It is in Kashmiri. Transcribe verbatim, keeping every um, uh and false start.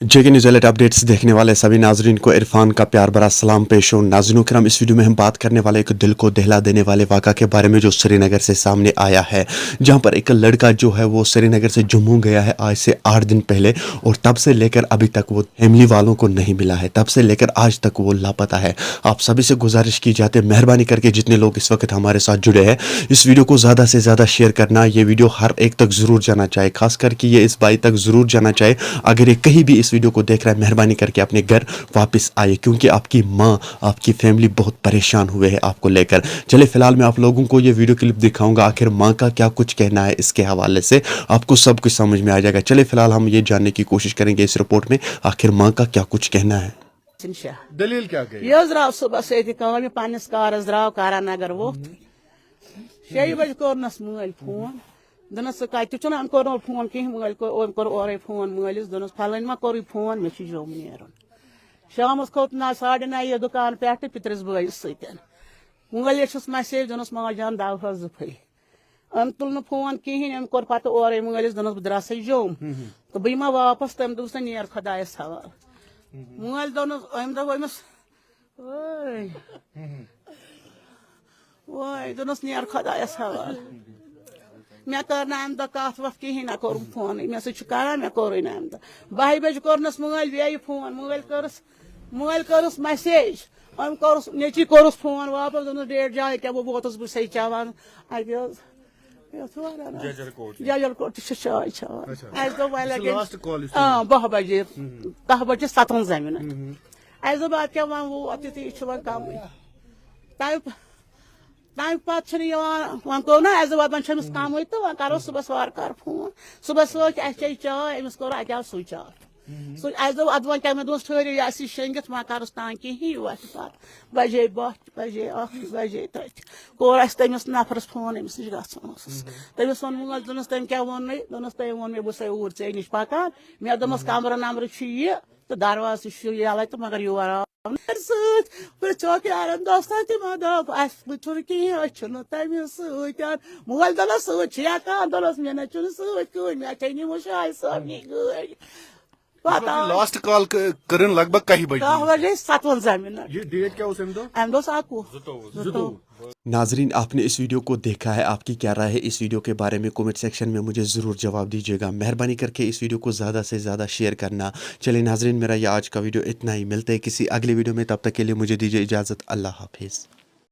جے کے نیوز ایلیٹ اپڈیٹس دیکھنے والے سبھی ناظرین کو عرفان کا پیار بھرا سلام پیش ہو۔ ناظرین کرام، اس ویڈیو میں ہم بات کرنے والے ایک دل کو دہلا دینے والے واقعہ کے بارے میں، جو سری نگر سے سامنے آیا ہے، جہاں پر ایک لڑکا جو ہے، وہ سری نگر سے جموں گیا ہے آج سے آٹھ دن پہلے، اور تب سے لیکر ابھی تک وہ فیملی والوں کو نہیں ملا ہے، تب سے لیکر آج تک وہ لاپتہ ہے۔ آپ سبھی سے گزارش کی جاتی ہے، مہربانی کر کے جتنے لوگ اس وقت ہمارے ساتھ جڑے ہیں، اس ویڈیو کو زیادہ سے زیادہ شیئر کرنا، یہ ویڈیو ہر ایک تک ضرور جانا چاہے، خاص کر کے یہ اس بھائی تک ضرور جانا چاہے۔ اگر یہ کہیں بھی اس ویڈیو کو دیکھ رہا ہے، مہربانی کر کے اپنے گھر واپس آئے، کیونکہ آپ کی ماں، آپ کی فیملی بہت پریشان ہوئے ہیں آپ کو لیکر۔ چلے، فی الحال میں آپ لوگوں کو یہ ویڈیو کلپ دکھاؤں گا، آخر ماں کا کیا کچھ کہنا ہے اس کے حوالے سے، آپ کو سب کچھ سمجھ میں آ جائے گا۔ چلے، فی الحال ہم یہ جاننے کی کوشش کریں گے اس رپورٹ میں آخر ماں کا کیا کچھ کہنا ہے۔ شاہ۔ دلیل کیا گٔے؟ یہِ حظ درٛاو صُبحس ییٚتہِ کامہِ، پننِس کارس درٛاو کرن نگر ووٚتھ۔ شیٚیہِ بجہِ کوٚرنس مٲلۍ فون، دوٚپنس، "ژٕ کتہِ چھُنہٕ؟" أمۍ کوٚر نہٕ فون کِہیٖنۍ۔ مٲلۍ کوٚر، أمۍ کوٚر اورے فون مٲلِس، دوٚپنس، "فلٲنۍ ما کوٚرُے فون، مےٚ چھُ جوٚم نیرُن۔" شامس کھوٚت نہ ساڑِ نَیہِ دُکان پٮ۪ٹھٕ پِترِس بٲیِس سۭتۍ۔ مٲلۍ چھُس مسیج، دوٚپنس، "ماجہِ ہن دوا زٕ پھٔلۍ۔" أمۍ تُل نہٕ فون کِہیٖنۍ، أمۍ کوٚر پتہٕ اورے مٲلِس، دوٚپنس، "بہٕ درٛاسے جوٚم، تہٕ بہٕ یِمہ واپس۔" تٔمۍ دوٚپُس، "نہ، نیر خۄدایس حوالہٕ۔" مٲلۍ دوٚپنس، أمۍ دوٚپ أمِس، "وٲے۔" وٲے، دوٚپنس، "نیر خۄدایس حوالہٕ۔" مےٚ کٔر نہٕ امہِ دۄہ کتھ وتھ کِہیٖنۍ، نہ کوٚرُم فونٕے۔ مےٚ سۭتۍ چھُ کران، مےٚ کوٚرُے نہٕ امہِ دۄہ۔ بہہِ بجہِ کوٚرنس مٲلۍ بیٚیہِ فون، مٲلۍ کٔرٕس، مٲلۍ کٔرٕس مسیج، أمۍ کوٚرُس، نیٚچی کوٚرُس فون واپس، دوٚپنس، "ڈیڈ جان، ییٚکیٛاہ بہٕ ووتُس، بہٕ چھسے چٮ۪وان اَتہِ حظ۔" یَتھ وَنان حظ۔ ججر کوٹ۔ ججر کوٹ تہِ چھِ چاے چٮ۪وان۔ اچھا۔ اَسہِ دوٚپ، وۄنۍ یہِ چھُ لگے، last call یُس آ، تُہۍ باہ بجے، دَہ بجے ستَن زَمینَن۔ اَسہِ دوٚپ، اَدٕ کیٛاہ وۄنۍ ووت یُتُے، یہِ چھُ وۄنۍ کَمٕے۔ تَمہِ پ-، تَمہِ پَتہٕ چھُنہٕ یِوان، وۄنۍ گوٚو نہ، اَسہِ دوٚپ، وۄنۍ چھُ أمِس کَمٕے تہٕ وۄنۍ کَرو صُبحَس وارٕ کارٕ فون۔ صُبحَس وٲتۍ، اَسہِ چیٚیہِ چاے، أمِس کوٚر اَتہِ آو switch off۔ سُہ اَسہِ دوٚپ، اَدٕ وۄنۍ کیٛاہ، مےٚ دوٚپمَس، "ٹھٔہرِو، یہِ آسہِ یہِ شیٚنگِتھ، وۄنۍ کَرُس تانۍ کِہیٖنۍ، یہِ وَتھِ پَتہٕ بَجے باہ، بَجے اَکھ، بَجے تَتہِ۔" کوٚر اَسہِ تٔمِس نفرَس فون، أمِس نِش گژھُن اوسُس۔ تٔمِس ووٚن مٲلۍ، دوٚپنَس، "تٔمۍ کیٛاہ ووٚننَے؟" دوٚپنَس، "تٔمۍ ووٚن مےٚ، بہٕ چھُسَے اوٗرۍ ژےٚ نِش پَکان۔" مےٚ دوٚپمَس، "کَمرٕ نمبرٕ چھُ یہِ تہٕ دروازٕ تہِ چھُ یَلَے تہٕ مگر یور آو نہٕ سۭتۍ۔" پرٛژھوکھ یارَن دوستَن، تِمو دوٚپ، "اَسہِ چھُنہٕ کِہیٖنۍ، أسۍ چھِنہٕ تٔمِس سۭتۍ۔" مٲلۍ دوٚپنَس، "سۭتۍ چھِ ہٮ۪کان؟" دوٚپنَس، "مےٚ نہ چھُنہٕ سۭتۍ کٕہٕنۍ، مےٚ چھے نِمو شاہہِ صٲبنی گٲڑۍ۔" پتہٕ آو۔ لاسٹ کال کٔرٕن لگ بھگ کَہہِ بجہِ؟ کاہ بجے ستوَنزاہ منٹ۔ یہِ ڈیٹ کیٛاہ اوس اَمہِ دۄہ؟ امہِ دۄہ اوس اکوُہ۔ زٕتووُہ۔ زٕتووُہ۔ ناظرین، آپ نے اس ویڈیو کو دیکھا ہے، آپ کی کیا رائے ہے اس ویڈیو کے بارے میں؟ کمنٹ سیکشن میں مجھے ضرور جواب دیجیے گا۔ مہربانی کر کے اس ویڈیو کو زیادہ سے زیادہ شیئر کرنا۔ چلے ناظرین، میرا یہ آج کا ویڈیو اتنا ہی، ملتے ہیں کسی اگلے ویڈیو میں، تب تک کے لیے مجھے دیجیے اجازت، اللہ حافظ۔